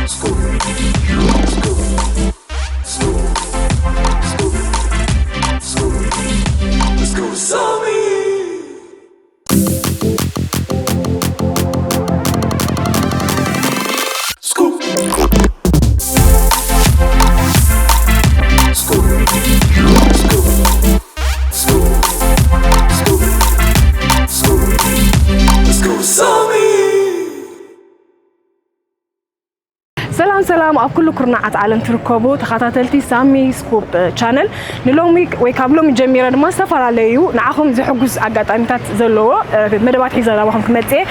Scoop. Scoop. Scoop. Scoop. Scoop. Let's go, Sami. Scoop. Scoop. Scoop. Scoop. Scoop. Let's go, Sami. ሰላም ሰላም፣ ኣብ ኩሉ ኩርናዓት ዓለም ትርከቡ ተኸታተልቲ ሳሚ ስኩፕ ቻነል፣ ንሎሚ ወይ ካብ ሎሚ ጀሚረ ድማ ዝተፈላለዩ ንዓኹም ዝሕጉስ ኣጋጣሚታት ዘለዎ መደባት ሒዘ ናባኹም ክመጽእ እየ።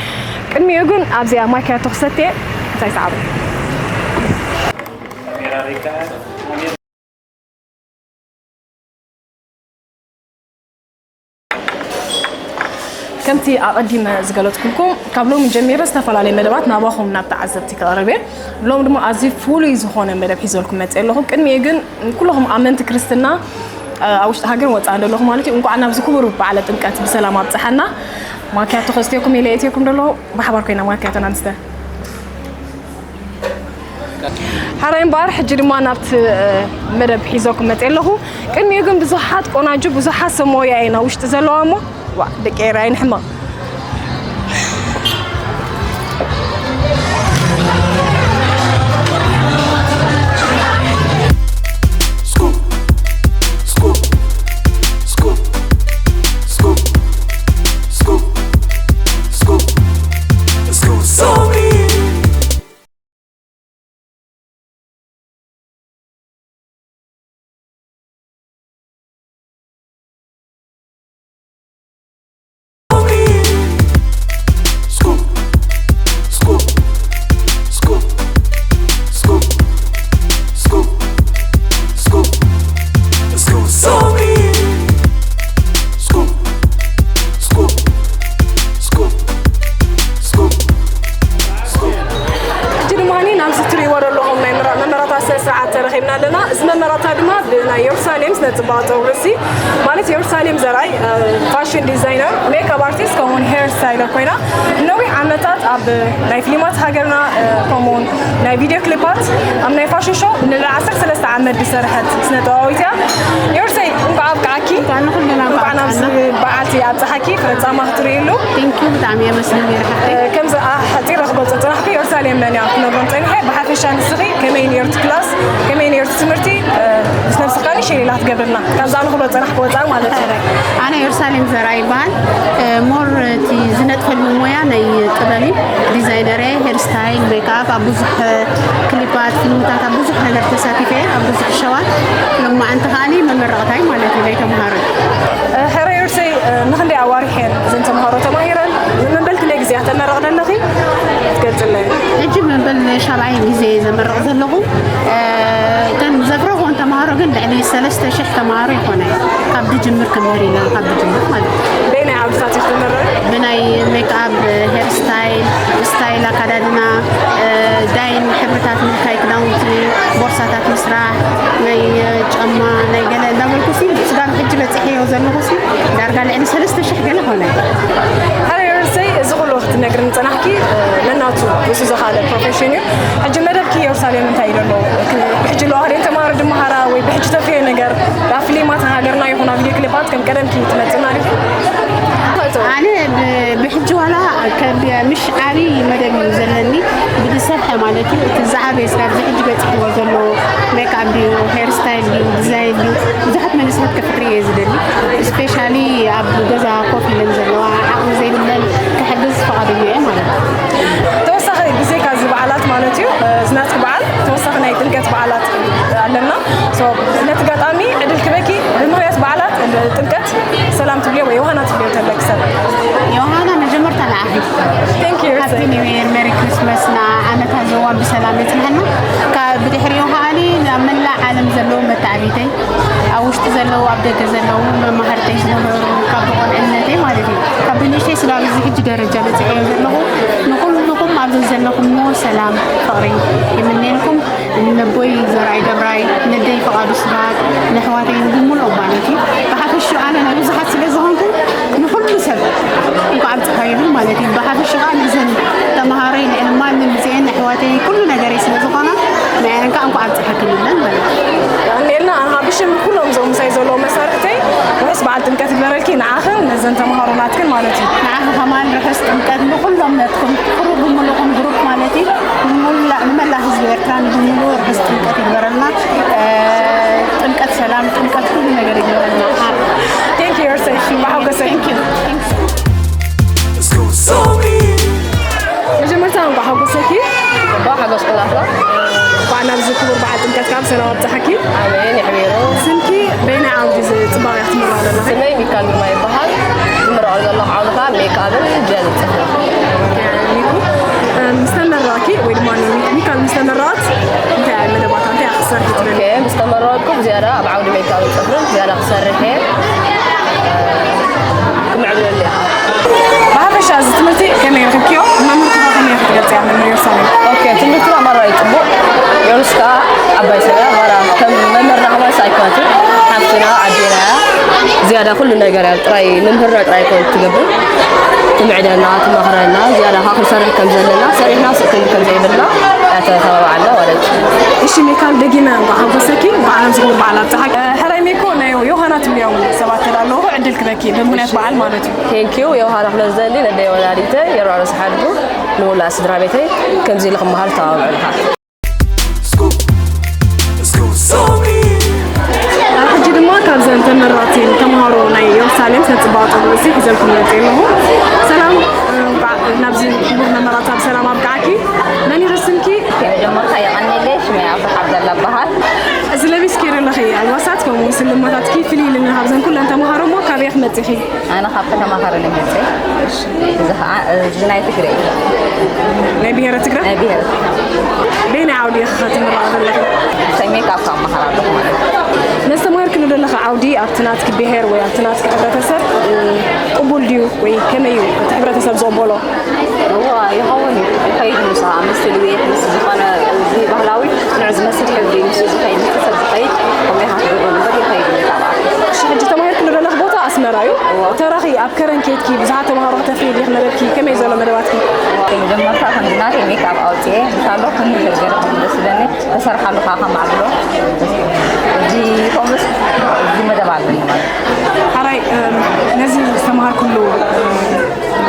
ቅድሚኡ ግን ኣብዚኣ ማኪያቶ ክሰትየ እንታይ ሰዓቡ። ከምቲ ኣቐዲመ ዝገለጽኩልኩም፣ ካብ ሎሚ ጀሚረ ዝተፈላለየ መደባት ናባኹም ናብ ተዓዘብቲ ከቕርብ እየ። ሎም ድማ ኣዝዩ ፍሉይ ዝኾነ መደብ ሒዘልኩም መጽእ ኣለኹ። ቅድሚኡ ግን ኩለኹም ኣመንቲ ክርስትና ኣብ ውሽጢ ሃገር ወፃእን ዘለኹም ማለት እዩ፣ እንኳዕ ናብዚ ክቡር በዓለ ጥምቀት ብሰላም ኣብፀሓና። ማኪያቶ ከስትየኩም ኢለ እትየኩም ደለኹ። ብሓባር ኮይና ማኪያቶ ናንስተ። ሓራይ እምበኣር ሕጂ ድማ ናብቲ መደብ ሒዘኩም መፅእ ኣለኹ። ቅድሚኡ ግን ብዙሓት ቆናጁ ብዙሓት ሰብ ሞያ እየን ኣብ ውሽጢ ዘለዋ እሞ፣ ዋ ደቂ ኤራይ ንሕመቕ። ሕጂ ድማ ናብዚ ትርእይዎ ዘለኹም ናይ መራ- መመራታ ስነ ስርዓት ተረኺብና ኣለና። እዚ መመራታ ድማ ብናይ የሩሳሌም ስነ ፅባቐ ፀጉሪ ርእሲ ማለት የሩሳሌም ዘርኣይ ፋሽን ዲዛይነር፣ ሜክኣፕ ኣርቲስት ከምኡውን ሄር ስታይለር ኮይና ነዊሕ ዓመታት ኣብ ናይ ፊልማት ሃገርና ከምኡውን ናይ ቪድዮ ክሊፓት ኣብ ናይ ፋሽን ሾው ንልዕሊ ዓሰርተ ሰለስተ ዓመት ዝሰርሐት ስነ ጥበባዊት እያ። የሩሰይ እንኳዕ ኣብቅዓኪ። እንኳዕ ንኹልና እንኳዕ ናብዚ በዓል ኣብፀሐና። በዓል ኣብፀሓኪ። ፍረ ፃማ ክትርእይሉ። Thank you፣ ብጣዕሚ የመስግን ነይረ ሓፍተይ። ከምዚ ሓፂር ክገልፆ ፅናሕኩ የሩሳሌም መን እያ ክነግሮም ፀኒሐ። ብሓፈሻ ንስኺ ከመይ ነይሩ እቲ ክላስ፣ ከመይ ነይሩ እቲ ትምህርቲ፣ ምስ ነብስኻ ንእሽተይ ሌላ ክትገብርልና ካብዛ ንኽብሎ ፅናሕ ክወፃ ማለት እዩ። ኣነ የሩሳሌም ዘርኣይ ይበሃል። ሞር እቲ ዝነጥፈሉ ሞያ ናይ ጥበብ እዩ። ዲዛይነር እየ፣ ሄር ስታይል፣ ሜክኣፕ፣ ኣብ ብዙሕ ክሊፓት፣ ፊልምታት፣ ኣብ ብዙሕ ነገር ተሳቲፈ እየ፣ ኣብ ብዙሕ ሸዋት። ሎማዓንቲ ከዓኒ መመረቕታይ ማለት እዩ ናይ ተምሃሮ። ሕረ ዮርሰይ ንኽንደይ ኣዋርሕ እየን እዘን ተምሃሮ ተማሂረን? መበል ክንደይ ግዜ እያ ተመረቕ ዘለኺ? ትገልፅለይ። ሕጂ መበል ሻብዓይ ግዜ እየ ዘመርቕ ዘለኹ። እተን ዘፍረኹን ተምሃሮ ግን ልዕሊ ሰለስተ ሽሕ ተምሃሮ ይኾና እየን። ካብ ድጅምር ክምህር ኢና፣ ካብ ድጅምር ማለት እዩ። በየናይ ዓውድታት ኢኺ ትምህሪ? ብናይ ሜክኣፕ፣ ሄር ስታይል፣ ስታይል ኣካዳድና፣ ዳይን ሕብርታት ምልካይ ክዳውንቲ፣ ቦርሳታት ምስራሕ፣ ናይ ጫማ፣ ናይ ገለ እንዳበልኩ ሲ ስጋብ ሕጂ በፂሐዮ ዘለኹ ሲ ዳርጋ ልዕሊ ሰለስተ ሽሕ ገለ ኾነ። ሓደ ዮርሰይ እዚ ኩሉ ክትነግርኒ ዝፀናሕኪ ነናቱ ርእሱ ዘኻለ ፕሮፌሽን እዩ። ሕጂ መደብኪ የሩሳሌም እንታይ እዩ ዘሎ? ብሕጂ ኣለዋ ድየን ተምሃሮ ዝመሃራ ወይ ብሕጂ ተፍርዮ ነገር? ናብ ፊልማት ሃገርና ይኹን ኣብ ቪድዮ ክሊፓት ከም ቀደምኪ ትመፅና ዲኺ? ኣነ ብ- ብሕጂ ዋላ ከም ምሽ ዓብዪ መደብ እዩ ዘለኒ፣ ብዝሰፍሐ ማለት እዩ። እቲ ዝዓበየ ስጋብ እዚ ሕጂ በፂሕዎ ዘሎ ሜክኣፕ ድዩ፣ ሄር ስታይል ድዩ፣ ዲዛይን ድዩ፣ ብዙሓት መንእሰያት ከፍሪ እየ ዝደሊ። ስፔሻሊ ኣብ ገዛ ኮፍ ኢለን ዘለዋ ዓቕሚ ዘይብለን ክሕግዝ ፈቓደኛ እየ ማለት እዩ። ተወሳኺ ብዘይካ እዚ በዓላት ማለት እዩ፣ እዚ ናትኪ በዓል ተወሳኺ ናይ ጥምቀት በዓላት ኣለና። So ነቲ ኣጋጣሚ ዕድል ክበኪ ብምኽንያት በዓላት ጥምቀት ሰላም ትብልዮ ወይ ዮሃና ትብልዮ ተለኪ ሰብ። ዮሃና መጀመርታ ንዓኺ Thank you። ሃፒ ኒው ይር፣ ሜሪ ክሪስማስ፣ ንዓመታ ዘዋ ብሰላም የጽንሐና። ካብ ብድሕሪኡ ከዓኒ ናብ መላእ ዓለም ዘለዉ መተዓቢተይ፣ ኣብ ውሽጢ ዘለዉ ኣብ ደገ ዘለዉ መማህርተይ ዝነበሩ ካብ ብቆልዕነተይ ማለት እዩ፣ ካብ ብንእሽተይ ስጋብ እዚ ሕጂ ደረጃ በጺሐዮ ዘለኹ፣ ንኹልኹም ኣብዚ ዘለኹምዎ ሰላም ፍቕሪ ይምነየልኩም። ነቦይ ዘርኣይ ገብራይ፣ ነደይ ፍቓዱ ስብሃት፣ ነሕዋተይ ንብሙሉኦም ማለት እዩ። ብሓፈሽኡ ኣነ ናይ ብዙሓት ስለ ዝኾንኩ ንኹሉ ሰብ እንኳዕ ኣብፀኻ ይብል ማለት እዩ። ብሓፈሽኡ ከዓ ነዘን ተምሃሮይ ልዕሊ ማንም እዚአን ኣሕዋተይ ኩሉ ነገረይ ስለ ዝኾና በዓል ጥምቀት ይግበረልኪ፣ ንዓኽን ነዘን ተምሃሮ ናትክን ማለት እዩ። ንዓኺ ከማን ርሑስ ጥምቀት ንኹሎም ነትኩም፣ ክሩ ብምሉኹም ግሩፕ ማለት እዩ። ንሙላ-፣ ንመላእ ህዝቢ ኤርትራ ንብምሉ ርሑስ ጥምቀት ይግበረልና። እ፣ ጥምቀት ሰላም፣ ጥምቀት ኩሉ ነገር ይግበረልና። Thank you፣ ዮርሰይ፣ ብሓጎሰይ። Thank you። መጀመርታ እንኳዕ ሓጎሰኪ። እንኳዕ ሓጎስኩ ናትና። እንኳዕ ናብዚ ክቡር በዓል ጥምቀት ካብ ሰላም ኣብፀሐኪ። ኣሜን፣ የሕቢሩ። ስምኪ በየናይ ዓውዲ እዚ ፅባቐ እያ ክትምረቕ ዘለኺ? ስመይ ሚካል ግርማ ይበሃል። ዝምረቐሉ ዘለኹ ዓውዲ ከዓ ሜክኣፕን ጀል ፅፍርን። ሚኩ፣ ምስ ተመረቕኪ ወይ ድማ ሚ-፣ ሚካል ምስ ተመረቐት እንታይ ዓይነት መደባት፣ እንታይ ክትሰርሒ ትደሊ? ኦኬ፣ ምስ ተመረቕኩ ብዝያዳ ኣብ ዓውዲ ሜክኣፕን ፅፍርን ዝያዳ ክሰርሕ እየ። ክምዕብለሉ እየ። ብሓፈሻ እዚ ትምህርቲ ከመይ ረኺብክዮ? መምህርኪ ከ ከመይ ክትገልጽያ? መምህር ዮርሳሌም። ኦኬ፣ ትምህርትና ማራ እዩ ጽቡቕ። ዮርስ ከኣ ዓባይ ሰብ እያ። ማራ ከም መምህርና ከማን ኣይኮነትን። ሓፍትና፣ ኣዴና እያ። ዝያዳ ኩሉ ነገር እያ ጥራይ፣ መምህርና ጥራይ ኣይኮነት ትገብር። ትምዕደና፣ ትመኽረና፣ ዝያዳ ከኣ ክንሰርሕ ከም ዘለና፣ ሰሪሕና ስቕ ክንብል ከም ዘይብልና እያ ተተባብዓና ማለት እዩ። እሺ፣ ሜካል፣ ደጊመ እንኳዕ ሓጎሰኪ፣ እንኳዕ ኣብዚ ክቡር በዓል ኣብጽሓኪ። ሕራይ ሜኮ፣ ናይ ዮሃና ትብልዮም ሰባት ተዳለዉ ዕድል ክበኪ፣ ብምኽንያት በዓል ማለት እዩ። ቴንኪዩ። ዮሃና ክብለ ዝደሊ ነደይ ወላዲተይ፣ የርባዕተ ርእሲ ሓድጉ፣ ንሙላእ ስድራ ቤተይ ከምዚ ኢሉ ክመሃር ዝተባብዑ ኢኻ። ሕጂ ድማ ካብዘን ተመረቕቲ ተምሃሮ ናይ የሩሳሌም ስነ-ጽባቐ ጸጉሪ ርእሲ ሒዘልኩም መጺኤ ኣለኹ። ሰላም፣ እንቋዕ ናብዚ ክቡር መመረቕታ ብሰላም ኣብቅዓኪ። መን እዩ ስምኪ? መጀመርታ የቐንየለይ፣ ሽመይ ኣብርሃ ዓብደላ እበሃል። እዚ ለቢስኪ ዘለኺ ኣልባሳት ከምኡ ስልማታትኪ ፍልይ ኢሉኒ ካብዘን ኩለን ተምሃሮ እሞ ካበይ መጺኺ? ኣነ ካብ ከተማ ከረን እየ መጽእ። እዚ ኸዓ፣ እዚ ናይ ትግረ እዩ። ናይ ብሄረ ትግረ? ናይ ብሄረ ትግረ። በየናይ ዓውዲ ኢኺ ከ ትምረቒ ዘለኺ? ሰሜን ካብ ካብ መሃር ኣለኹ ማለት እዩ። ነዚ ተማሂርክሉ ዘለኺ ዓውዲ ኣብቲ ናትኪ ብሄር ወይ ኣብቲ ናትኪ ሕብረተሰብ፣ እ፣ ቅቡል ድዩ ወይ ከመይ እዩ እቲ ሕብረተሰብ ዝቕበሎ? እዋ፣ ይኸውን እዩ። ይኸይድ ምስኣ፣ ምስ ትልቤት፣ ምስ ዝኾነ እዚ ባህላዊ ንዑ ዝመስል ሕብሪ፣ ምስ ዝኸይድ፣ ምስ ሰብ ዝኸይድ፣ ከምኡ ኢኻ ትገብሮ እምበር ይኸይድ እዩ ካብ ዓዲ። እሺ፣ ሕጂ ተማሂርክሉ ዘለኺ ቦታ ኣስመራ እዩ። እዋ። ተራኺ ኣብ ከረን ኬድኪ ብዙሓት ተምሃሮ ክተፍሪ ዲኺ መደብኪ? ከመይ ዘሎ መደባትኪ? መጀመርታ ከምዚ ናተይ ሜክኣፕ ኣውፅኤ፣ እንሻሎ ከመይ ገለ ከም ደስ ይብለኒ፣ ተሰርሓሉ ከዓ ከማዕብሎ። እዚ ከምኡስ፣ እዚ መደብ ኣለኒ ማለት። ሓራይ፣ እም፣ ነዚ ዝተምሃርክሉ፣ እም፣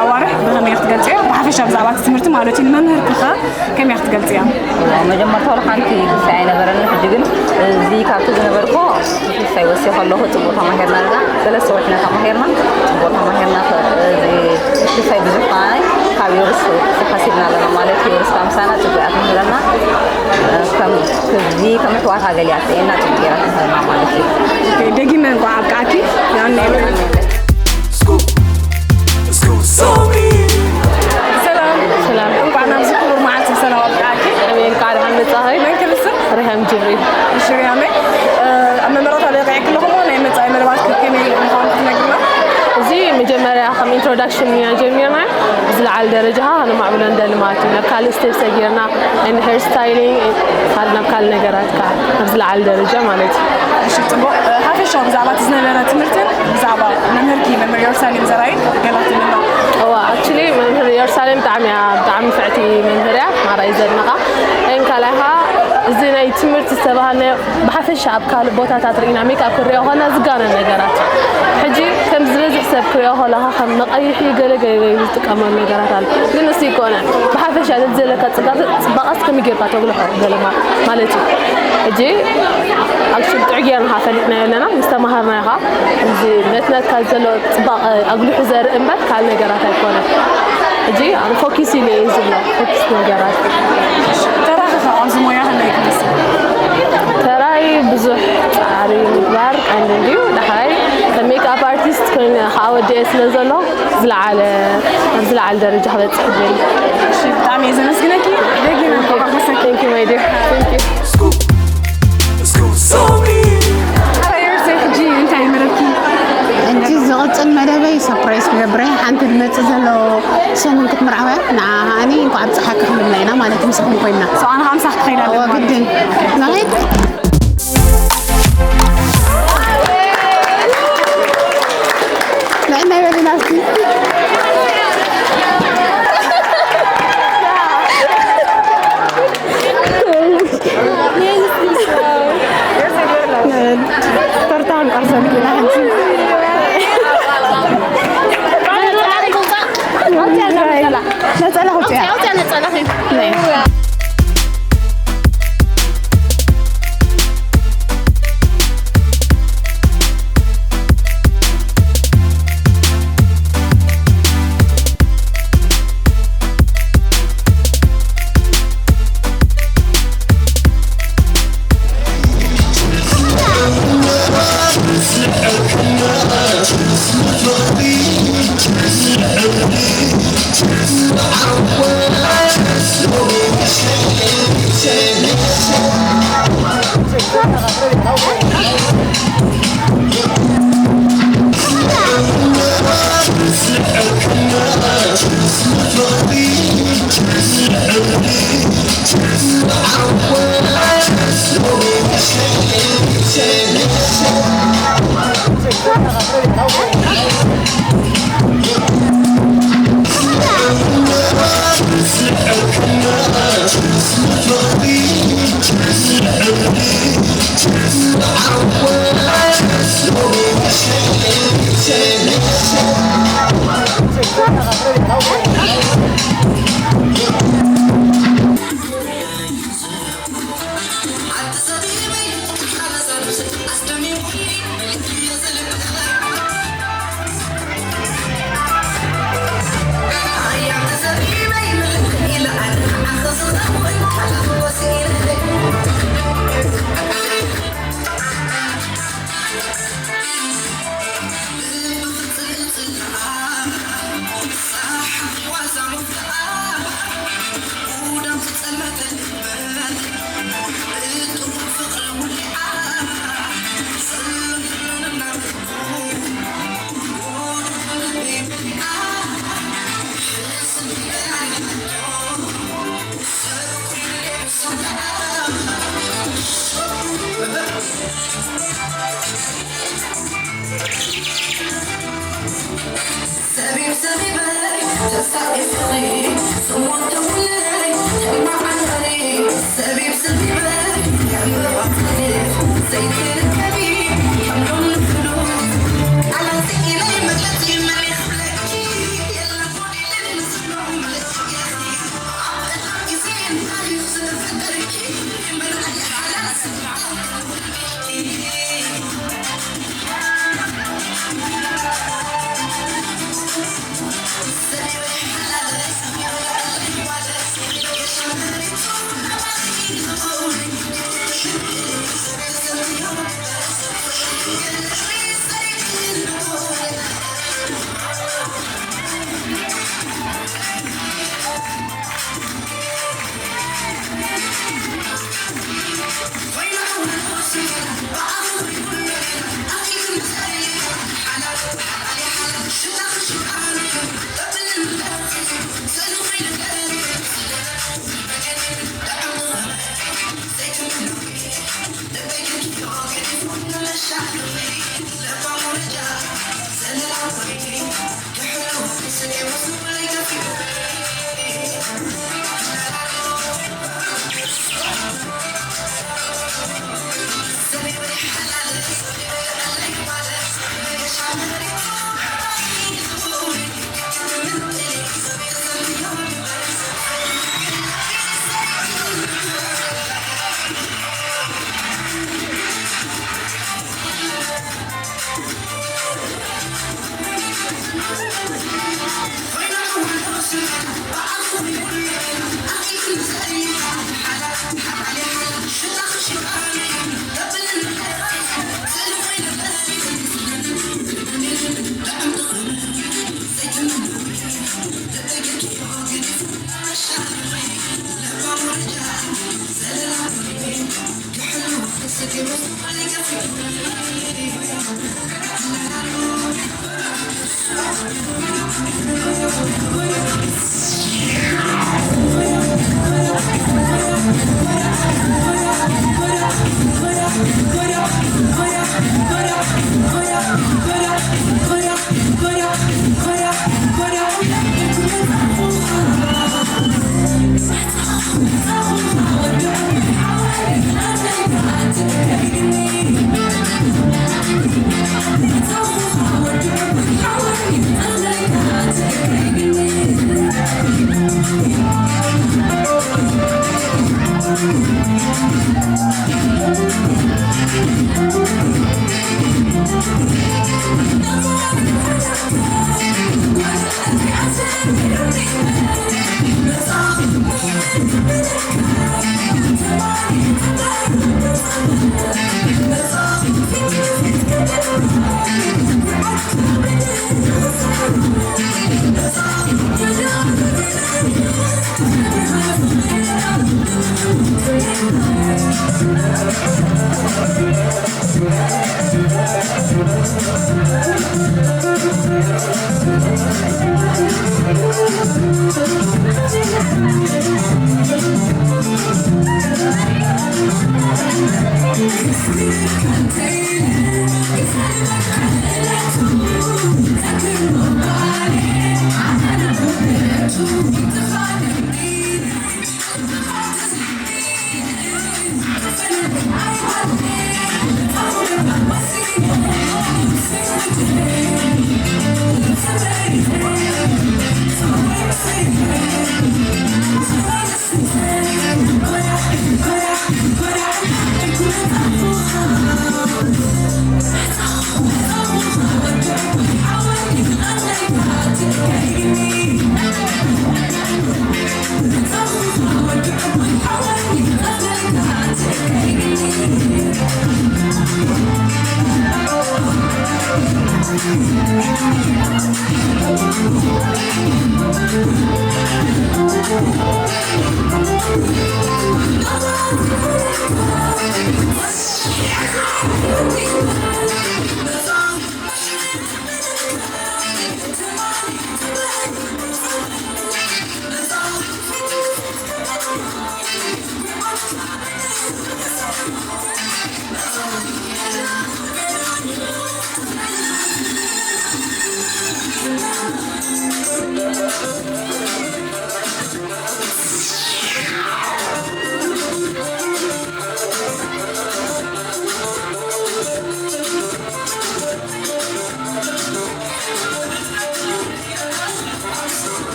ኣዋርሕ ብኸመይ ክትገልጽዮ? ብሓፈሻ ብዛዕባ እቲ ትምህርቲ ማለት እዩ፣ ንመምህርኪ ኸ ከመይ ክትገልጽያ? መጀመርታ ወላ ሓንቲ ክሳይ ኣይነበረኒ፣ ሕጂ ግን እዚ ካብቲ ዝነበርኩ ክሳይ ወሲኸ ኣለኹ። ጽቡቕ ተማሂርና ኣለና፣ ሰለስተ ወርሕና ተማሂርና፣ ጽቡቕ ተማሂርና። እዚ ክሳይ ብዙሕ ከኣ ካብ ዮርስ ከሲብና ኣለና ማለት እዩ። ዮርስ ካብ ምሳና ጽቡቕ እያ ትምህረና። ከም ክዚ ከም ኣሕዋታ ገሊኣ ትርእየና ጽቡቕ ገይራ ትምህረና ማለት እዩ። ደጊመ እንኳዕ ኣብቃዓኪ። ያኔ ሰላም። ሰላም። እንኳዕ ናብዚ ክቡር መዓልቲ ብሰላም ኣብቃዓኪ። ኣሜን። እንኳዕ ደሓን መጻኺ። መን ክብል ስም? ሪሃም ጅብሪል። እሺ፣ ሪሃመይ፣ እ፣ ኣብ መመረታ በቂዕኪ ኣለኹ እሞ፣ ናይ መጻኢ መደባት ከ-፣ ከመይ ምዃኑ ክትነግርና? እዚ መጀመርያ ከም ኢንትሮዳክሽን ኢና ጀሚርና። ብዝለዓለ ደረጃ ከነማዕብሎ ንደሊ ማለት እዩ። ናብ ካልእ ስቴፕ ሰጊርና፣ and hair styling፣ ካልእ፣ ናብ ካልእ ነገራት ከኣ፣ ናብ ዝለዓለ ደረጃ ማለት እዩ። እሺ፣ ጽቡቕ። እ፣ ሓፈሻዊ ብዛዕባ እቲ ዝነበረ ትምህርትን ብዛዕባ መምህርኪ፣ መምህር የሩሳሌም ዘርኣይ ገለ ክትብልና? እዋ፣ ኣክቹሊ መምህር የሩሳሌም ብጣዕሚ እያ፣ ብጣዕሚ ንፍዕቲ መምህር እያ፣ ማራ እዩ ዘድንቓ። And ካልኣይ ከኣ፣ እዚ ናይ ትምህርቲ ዝተባህልናዮ ብሓፈሻ ኣብ ካልእ ቦታታት ርኢና ሜክኣፕ ክንሪኦ ከለና ዝጋነን ነገራት። ሕጂ ከም ዝበዝሕ ሰብ ክሪኦ ከለኻ ከም መቐይሒ ገለ ገለ ኢሉ ዝጥቀመሉ ነገራት ኣሎ። ግን እሱ ይኮነ። ብሓፈሻ ነቲ ዘለካ ጽባቐ፣ ጽባቐስ ከመይ ጌርካ ተጉልሖ ገለ ማ-፣ ማለት እዩ። ሕጂ ኣክቹሊ ጥዑይ ጌርና ኸዓ ፈሊጥናዮ ኣለና፣ ምስ ተማሃርናዮ ኸዓ እዚ ነቲ ናትካ ዘሎ ጽባቐ ኣጉሊሑ ዘርኢ እምበር ካልእ ነገራት ኣይኮነን። ሕጂ ኣነ ፎኪስ ኢለ እየ ዝብሎ፣ ፎኪስ ነገራት። ተራኺ ኸ ኣብዚ ሞያ ከመይ ትመስል? ተራይ ብዙሕ ጻዕሪ ምግባር ቀንዲ እንድዩ። ዳሕራይ ከም ሜክኣፕ ኣርቲስት ኮይነ ከኣ ወዲኤ ስለ ዘለኹ ዝለዓለ፣ ኣብ ዝለዓለ ደረጃ ክበጽሕ እደሊ። እሺ፣ ብጣዕሚ እየ ዘመስግነኪ። ደጊመ እንኳዕ ሓጎሰኪ። Thank you, my dear. Thank you. ሓራይ ዮርሰይ፣ ሕጂ እንታይ መደብኪ? ሕጂ ዝቕጽል መደበይ ሰርፕራይዝ ክገብር እየ። ሓንቲ ዝመጽእ ዘሎ ሰሙን ክትምርዓው እያ። ንዓ ከኣኒ እንኳዕ ኣብጽሓኪ ክንብላ ኢና ማለት ምሳኹም ኮይንና። So፣ ኣነ ከዓ ምሳኺ ክኸይድ ኣለኒ እወ፣ ማለት ግድን። እዩ። ንዓይ ናይ በለና እስኪ። ተርታውን ቀርሰልኪ ኢና ሕጂ። ኣውፅያ ነፃ ናኺ።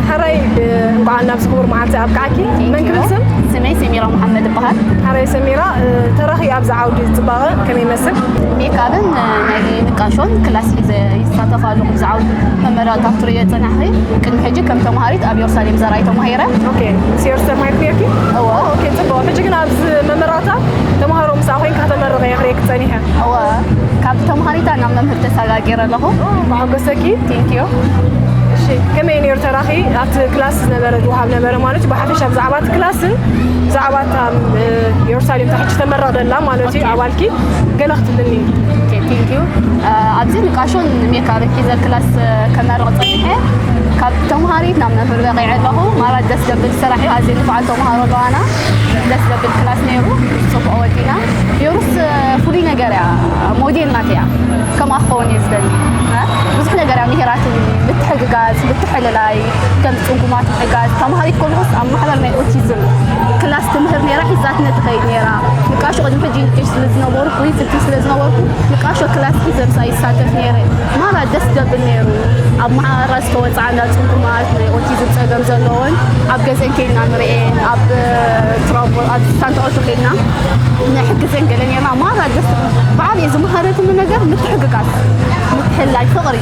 ሕራይ፣ እንኳዕ ናብዚ ክቡር መዓልቲ ኣብቃዓኪ። መን ክብል ስም? ስመይ ሰሚራ መሓመድ እበሃል። ሕራይ ሰሚራ፣ ተራኺ ኣብዚ ዓውዲ ጽባቐ ከመይ ይመስል? ሜካብን ናይ ንቃሾን ክላስ ሒዘ ይሳተፍ ኣለኹ። ኣብዚ ዓውዲ መመረቕታ ክትርእዮ ጸናሕኺ። ቅድሚ ሕጂ ከም ተማሃሪት ኣብ የሩሳሌም ዘርኣይ ተማሂረ። ኦኬ፣ ምስ የሩሳሌም ማይክ ነርኪ? እወ። ኦኬ፣ ጽቡቕ። ሕጂ ግን ኣብዚ መመረቕታ ተማሃሮ ምስኣ ኮይንካ ከተመርቕ እየ ክርእየኪ ጸኒሐ። እወ፣ ካብ ተማሃሪታ ናብ መምህር ተሰጋጊረ ኣለኹ። ብሓጎሰኪ። ቴንኪዩ። እሺ፣ ከመይ ነይሩ ተራኺ ኣብቲ ክላስ ዝነበረ ዝወሃብ ነበረ ማለት እዩ? ብሓፈሻ ብዛዕባ እቲ ክላስን ብዛዕባ እታ የሩሳሌም እታ ሕጂ ተመረቕ ዘላ ማለት እዩ ኣባልኪ ገለ ክትብልኒ? ኦኬ፣ ቴንኪዩ። ኣብዚ ንቃሾን ሜካብን ሒዘ ክላስ ከመርቕ ጸኒሐ። ካብ ተምሃሪት ናብ መምህር በቒዐ ኣለኹ። ማራ ደስ ዘብል ስራሕ እዩ። ኣዝየ ንፉዓት ተምሃሮ ኣለዋና። ደስ ዘብል ክላስ ነይሩ። ጽቡቕ ወዲና። የሩስ ፍሉይ ነገር እያ። ሞዴል ናት እያ። ከምኣ ክኸውን እየ ዝደሊ። እ? ብዙሕ ነገር እያ ምሂራትኒ። ምትሕግጋዝ፣ ምትሕልላይ፣ ከም ጽጉማት ምሕጋዝ። ተምሃሪት ኮለኹስ ኣብ ማሕበር ናይ ኦቲዝም ክላስ ትምህር ነይራ፣ ሒዛትኒ ትኸይድ ነይራ። ንቃሾ ቅድሚ ሕጂ ንቄሽ ስለ ዝነበርኩ፣ ሪፍቲ ስለ ዝነበርኩ፣ ንቃሾ ክላስ ሒዘ ምሳኣ ይሳተፍ ነይረ። ማራ ደስ ዘብል ነይሩ። ኣብ ማሕበራ ዝተወፅኣ እንዳ ጽጉማት፣ ናይ ኦቲዝም ጸገም ዘለዎን ኣብ ገዘን ከይድና ንርእየን፣ ኣብ ትራንስፖርት፣ ኣብ ስታንታኦቶ ከይድና ንሕግዘን ገለ ነይርና። ማራ ደስ ትብል። ብዓብየ ዝመሃረትኒ ነገር ምትሕግጋዝ፣ ምትሕልላይ፣ ፍቕሪ።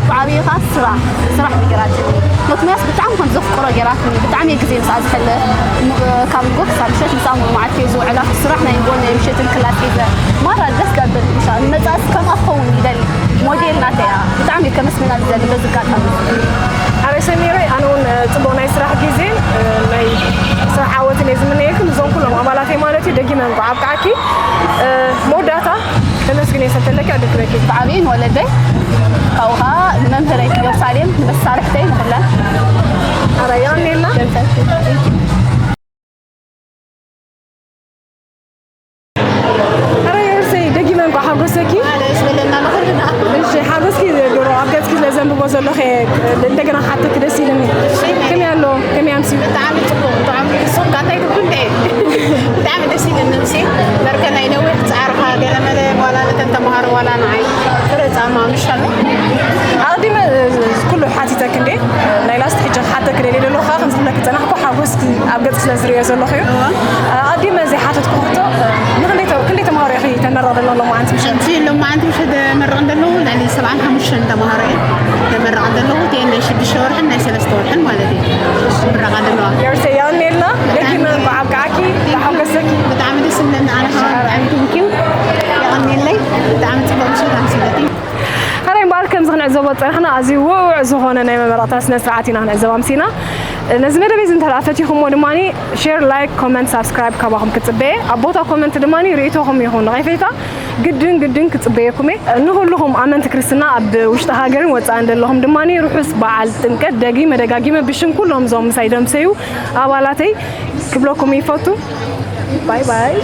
ብዓብየ ኸዓ ስራሕ፣ ስራሕ ምሂራትኒ። ምክንያት ብጣዕሚ ከም ዘፍቅሮ ገይራትኒ። ብጣዕሚ እየ ግዜ ምስኣ ዝሕልፍ። ም-፣ ካብ ንጎ ክሳብ ምሸት ምስኣ ሙሉ መዓልቲ እየ ዝውዕላ። ስራሕ ናይ ንጎን ናይ ምሸትን ክላስ ሒዘ። ማራ ደስ ዘብል ምሻ ንመጻእስ ከምኣ ክኸውን ይደሊ። ሞዴል ናተይ እያ። ብጣዕሚ እየ ከመስግና ዝደሊ በዚ ኣጋጣሚ። ኣረ ሰሚረይ፣ ኣነ እውን፣ እ፣ ጽቡቕ ናይ ስራሕ ግዜን፣ እ፣ ናይ ስራሕ ዓወትን እየ ዝምነየልኩም። እዞም ኩሎም ኣባላተይ ማለት እዩ። ደጊመ እንኳዕ ኣብቅዓኪ። እ፣ መወዳእታ ከመስግን እየ ሰተለኪ ዕድል ክበኪ። ብዓብዪ ንወለደይ፣ ካብኡ ኸዓ ንመምህረይ ኢየሩሳሌም፣ ንመሳርሕተይ፣ ንኹለን። ኣረ የቐንየልና። ደምሰልኩ። ኣረ የርሰይ፣ ደጊመ እንኳዕ ሓጎሰኪ። ኣረ የስበለና ንኹልና። እሺ፣ ሓጎስኪ ድሮ ኣብ ገጽኪ ስለ ዘንብቦ ዘለኹ እየ እንደገና ክሓተኪ ደስ ኢሉኒ። እሺ። ከመይ ኣሎ? ከመይ ኣምስዩ? ብጣዕሚ ጽቡቕ፣ ብጣዕሚ ጽቡቕ። እንታይ ትብሉ እንደ? ብጣዕሚ ደስ ኢሉኒ። እሺ፣ በርከ ናይ ነዊሕ ጻዕርኻ ገለመለ ዋላ ነተን ተምሃሮ ዋላ ንዓይ ፍረ ጻማ ምሻሉ። ኣቐዲመ፣ እ፣ ኩሉ ሓቲተኪ እንዴ? ናይ ላስት ሕጂ ክሓተኪ ደልየ ዘለኹ፣ ከም ዝብለኪ ጸናሕኩ፣ ሓጎስኪ ኣብ ገጽ ስለ ዝርእዮ ዘለኹ እዩ። እዋ። ኣቐዲመ ዘይሓተትኩ ሕቶ፣ ንክንደይ ተ-፣ ክንደይ ተምሃሮ ኢኺ ተመርቕ ዘሎ ሎማዓንቲ ምሸት? ሕጂ ሎማዓንቲ ምሸት ዘመርቕ ዘለኹ ልዕሊ ሰብዓን ሓሙሽተን ተምሃሮ እየ ዘመርቕ ዘለኹ። እተን ናይ ሽዱሽተ ወርሕን ናይ ሰለስተ ወርሕን ማለት እዩ። ምረቓ ዘለዋ። የርሰ የቐንየልና፣ ደጊመ እንኳዕ ኣብቅዓኪ፣ እንኳዕ ሓጎሰኪ። ብጣዕሚ ደስ ዝብለኒ ኣነ ከዓ ብጣዕሚ ቴንኪው። የቐንየለይ። ብጣዕሚ ጽቡቕ ምሸት ኣምሲለትኒ። ሕራይ እምበኣር ከምዚ ክንዕዘቦ ዝጸናሕና ኣዝዩ ውዕዉዕ ዝኾነ ናይ መመረቕታ ስነ ስርዓት ኢና ክንዕዘብ ኣምሲና። ነዚ መደብ እዚ እንተ ደኣ ፈቲኹምዎ ድማ ሼር፣ ላይክ፣ ኮመንት፣ ሳብስክራይብ ካባኹም ክጽበየ። ኣብ ቦታ ኮመንት ድማ ርእይቶኹም ይኹን ነቐፌታ ግድን ግድን ክጽበየኩም እየ። ንኹልኹም ኣመንቲ ክርስትና ኣብ ውሽጢ ሃገርን ወጻእን ዘለኹም ድማ ርሑስ በዓል ጥምቀት ደጊመ ደጋጊመ ብሽም ኩሎም እዞም ምሳይ ደምሰዩ ኣባላተይ ክብለኩም ይፈቱ። ባይ ባይ።